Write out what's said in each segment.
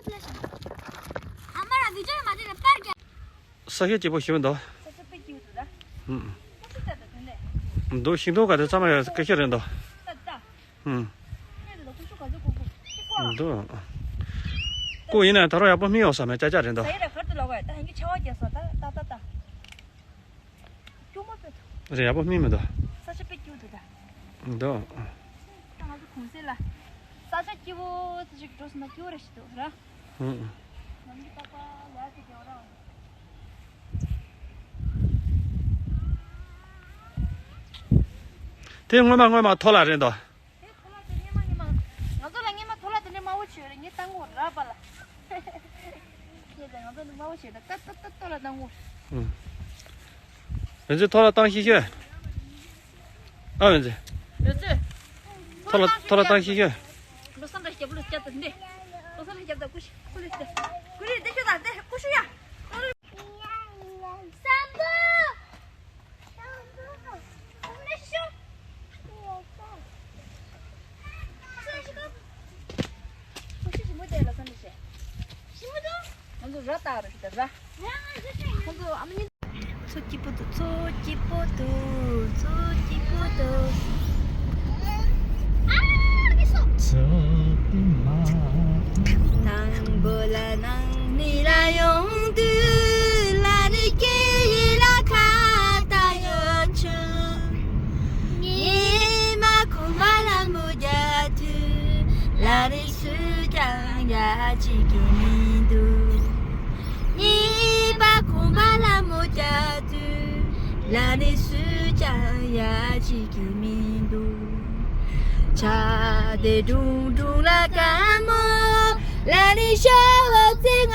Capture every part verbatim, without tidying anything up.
ས་ཆ་སྐྱིད་པོ་ཞིག་མི་འདུག་འདུག་ཤིང་སྡོང་ག་དེ་ཚང་མ་ཡོད་སྐད་ཆ་རེད་འདུག་འདུག་ཀུ་ཡིན་ན་ད་རུང་ཡག་པོ་སྨིན་ཡོང་ས་མེད། ཅག་ཅག་རེད་འདུག་རེད། ཡག་པོ་སྨིན་མི་འདུག་ས་ཆ་དཔེ་སྐྱིད་པོ་འདུག་ད། འདུག་ད་ང་ཚོ་གུང་སེང་ལ་ས་ཆ་སྐྱིད་པོ་ཅིག་འགྲོ་སོང་ན་སྐྱིད་པོ་རེ་ཞིག་འདུག་ར། ཧུམ། ནམ་གྱི་རྟག་པར་ལ་དེ་རྒྱལ་བ་རང་། དེ་སྔོན་མ་སྔོན་མ་ཐོ་ལ་རེད་འདུག་དེ་ཐོ་ལ་དེ་སྔོན་མ་སྔོན་མ། ང་ཚོ་ལ་སྔོན་མ་ཐོ་ལ་དེ་འདྲ་དམར་པོ་བྱོས་རེད། ངས་བཏང་གོ་ར་པ་ལ། ཁྱེད་ལ་ང་ཚོ་ནི་དམར་པོ་བྱོས་ད་ཏ་ཏ་ཏ་ཏོ་ལ་བཏང་གོ། ཨུམ། བན་ཚེ་ཐོ་ལ་བཏང་ཤིག་ཤོད། ཨ་བན་ཚེ། བན་ཚེ། ཐོ་ལ་ཐོ་ལ་བཏང་ཤིག་ཤོད། བློ་བཟང་འདྲ་སྐྱབས་བློ་སྐྱབས་ད་འདི། བློ་བཟང་འདྲ་སྐྱབས་ད་ཀུ་ཤི་ཀུ་ལི་ཤི་ད། ཀུ་ལི་འདི་ཤོད་ད་འདི་ཀུ་ཤི་ཡ། བསམ་བློ། མཚོ་སྐྱིད་པོ་འདུག་མཚོ་སྐྱིད་པོ་འདུག་མཚོ་སྐྱིད་པོ་འདུག་མཚོ་སྐྱིད་པོ་འདུག་དང་པོ་ལ་ནང་མི་ལ་ཡོང་དུས་ལ་ནི་སྐྱིད་ལ་ཁ་ཏ་ཡོད་ཆུང་། ཉི་མ་ཁོང་པ་ལ་མོ་རྒྱག་དུས་ལ་ནི་སུས་ཀྱང་ཡ་གཅིག་གི་མི་འདུག་གཉིས་པ་ཁོང་པ་ལ་མོ་རྒྱག་དུས་ལ་ནི་སུས་ཀྱང་ཡ་གཅིག་གི་མི་འདུག་ཆ་དེ་དྲུང་དྲུང་ལ་དཀར་མོ་ལ་ནི་ཤོ་ཙེ་ང་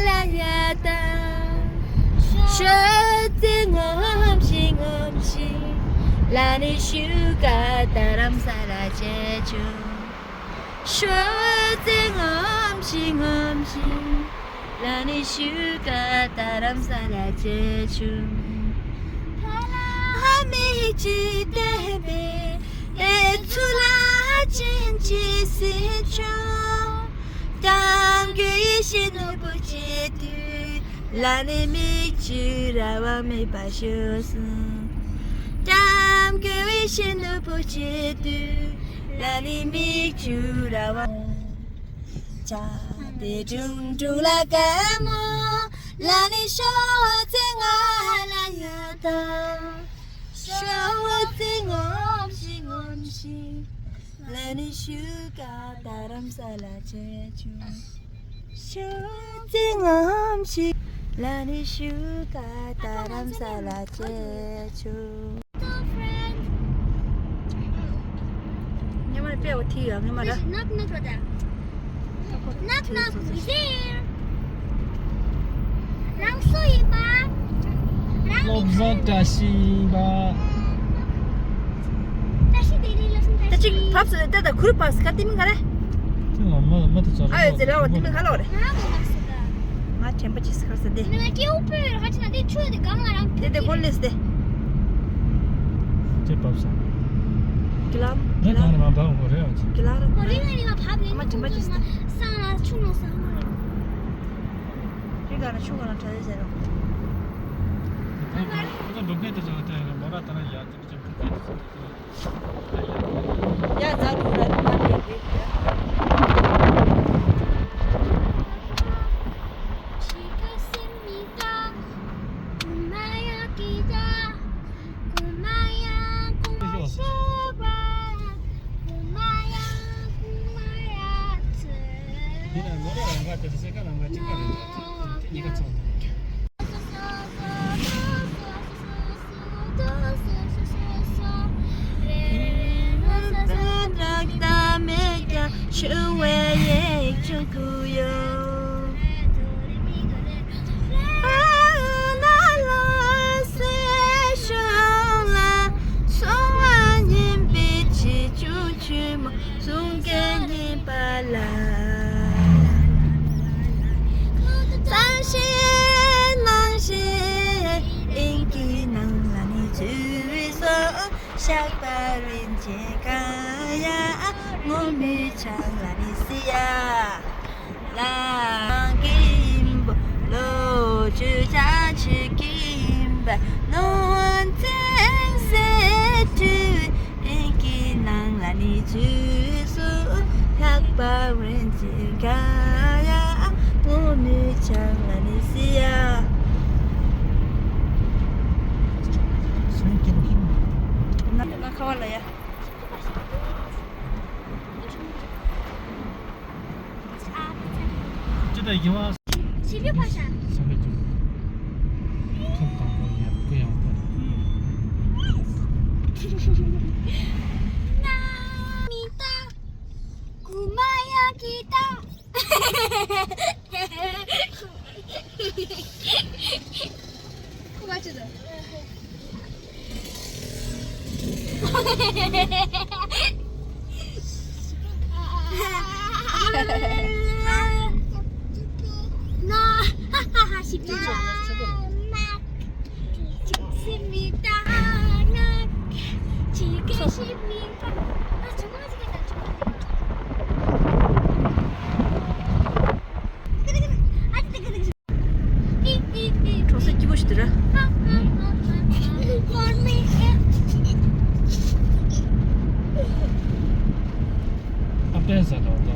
ལ་ཡ་ད་ཤོ་ཙེ་ངོམ་ཤིང་ངོམ་ཤིང་ལ་ནི་ཤུ་ཀ་ད་རམ་ས་ལ་ཆེ་ཆུང་། ཤོ་ཙེ་ངོམ་ཤིང་ངོམ་ཤིང་ལ་ནི་ཤུ་ཀ་ད་རམ་ས་ལ་ཆེ་ཆུང་། ཧ་མི་ཅི་ཏེ་བེ་ཨེ་ཚུ་ལ་ཅིན་ཅི་སི་ཆུང་། ཏམ་གུ་ཡི་ཤི་ནུ་པུ་ཅི་དུ་ལ་ནི་མི་ཅུ་ར་བ་མེ་པ་ཤོ་སུ། ཏམ་གུ་ཡི་ཤི་ནུ་པུ་ཅི་དུ་ལ་ནི་མི་ཅུ་ར་བ། ཅ་དེ་དྲུང་དྲུང་ལ་དཀར་མོ་ལ་ནི་ཤོ་ཙེ་ང་ལ་ཡ་ད་ཤོ་ཙེ་ངོམ་ཤིང་ངོམ་ཤིང་ལ་ནི་ཤུ་ཀ་ད་རམ་ས་ལ་ཆེ་ཆུང་། ཤོ་ཙེ་ངོམ་ཤིང་ལ་ནི་ཤུ་ཀ་ད་རམ་ས་ལ་ཆེ་ཆུང་། ཉི་མ་དཔེ་འོ་ཐིག་ཡོད་ཉི་མ་ར། Knock knock རོ་ད། Knock knock, who's there? རང་སུ་ཡིན་པ། རང་མིང་ག་རེ། བློ་བཟང་བཀྲ་ཤིས་ཡིན་པ། བཀྲ་ཤིས་བདེ་ལེགས་བློ་བཟང་བཀྲ་ཤིས། ད་ཅིག་ཕབ་སོང་ད་ད་ཁུར་ཕབ་སོང་ཁ་ཏི་མིང་ག་རེ། ཨ་ཡོད་ཟེར་ལ་བ་ཏི་མིང་ག་ལ་བ་རེ། ང་དྲན་པ་ཅིག་སྐར་ས་དེ། ང་སྐྱེ་བོ་སྤོས་ར་ཧ་ཅི་ན་དེ་ཆུ་དེ་གང་ང་རང་དེ་དེ་ཀོ་ལེས་དེ། ཅེ་བབས་སོང་། གི་ལམ་གི་ལམ་རེད་གང་ནས་མ་བབས་གོ་རེད་ཨ་ཅེ། གི་ལམ་རེད། ཨ་མ་ཅིག་མ་ཅིག་སང་ལ་ཆུ་ནང་སང་ལ། རི་ག་ན་ཆུ་ག་ན་གྲ་ཡོད་ཟེར་རོ། ཁོ་ཚོ་འབུམ་སྐད་དེ་ཚོ་ལ་བལྟས་ཡོད་ན་མོ་ར་ད་ན་ཡ་དེ་ཚོ་འབུམ་སྐད་དེ་ཚོ་དེ་ཚོ། ཡ་ཛ་དུ་ར་དུ་མ་ཏེ་གི། གསུང་སྐད་སྙན་པ་ལ། གཙང་ཞིང་སྣང་ཞིང་དབྱིངས་ཀྱི་ནང་ལ་ནི་ཚུད་སོང་། ཞགས་པ་རིན་ཆེན་གང་ཡང་ངོམས་པའི་ཆང་ལ་ནི་སི་ཡ། ལ་གིན་པོ་ལོ་ཆུ་ཆ་ཆུ་གིན་པ་ནོན་ཚེ་སེ་ཏུ་ཨིན་གི་ནང་ལ་ནི་ཆུ་སུ་ལྷག་པ་རེན་ཅིན་ག་ཡ་ངོ་མི་ཆང་ལ་ནི་སི་ཡ། ང་ཁ་བ་ལ་ཡ། ཅི་ད་ཡིན་བ། ཞིབ་ཡོད་པ་ཤ། ས་ག་ཅུ། ཐོབ་དང་པོ་ཡར་སྐུ་ཡང་པ། ན་མི་ད། ཀུ་མ་ཡ་གི་ད། ཁོ་ག་ཅི་ད། གྲོང་གསེབ་སྐྱིད་པོ་ཞིག་འདུག་ར། ཨ་པན་ཟ་དང་ད།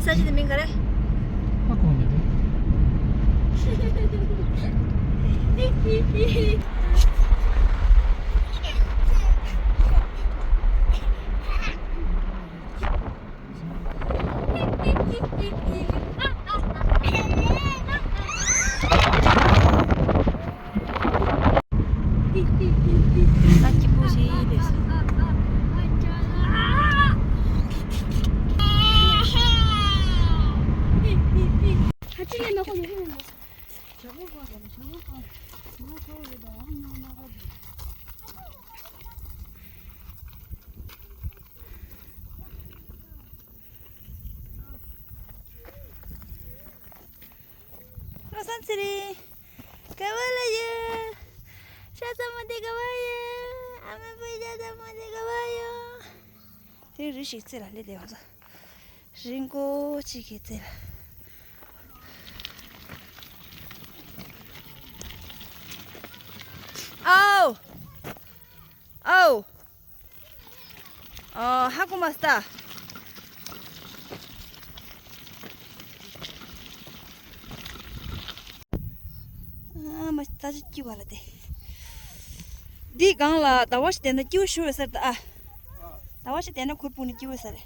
ས་ཆ་དེ་མིང་ག་རེ། ཧ་གོ་མི་འདུག་ད་སྐྱིད་པོ་ཞིག་སླེབས་སོང་། ཁ་ཆེ་ལས་མ་ཁོ་ཡོད་ཧེ་མོ། བློ་བཟང་ཚེ་རིང་། ག་བ་ལ་ཡོད། ཤ་ཚ་མོ་དེ་ག་བ་ཡོད། ཨ་མ་བུ་ཤ་ཚ་མོ་དེ་ག་བ་ཡོད། དེ་རི་ཞིག་རྩེ་ལ་སླེབས་བསྡད་པ་ཚོ། རི་མགོ་གཅིག་གི་རྩེ་ལ། ཨའོ། ཨའོ། ཨ། ཧ་གོ་མ་སྟ། ཨ་མ་ད་ཅི་སྐྱིད་པ་ལ་དེ། འདི་སྒང་ལ་ཟླ་བ་ཞིག་བསྡད་ན་སྐྱིད་པོ་ཞིག་རེད་ས་རེད་ད་ཨ། ཟླ་བ་ཞིག་བསྡད་ན་གུར་སྤུངས་ནས་སྐྱིད་པོ་ས་རེད།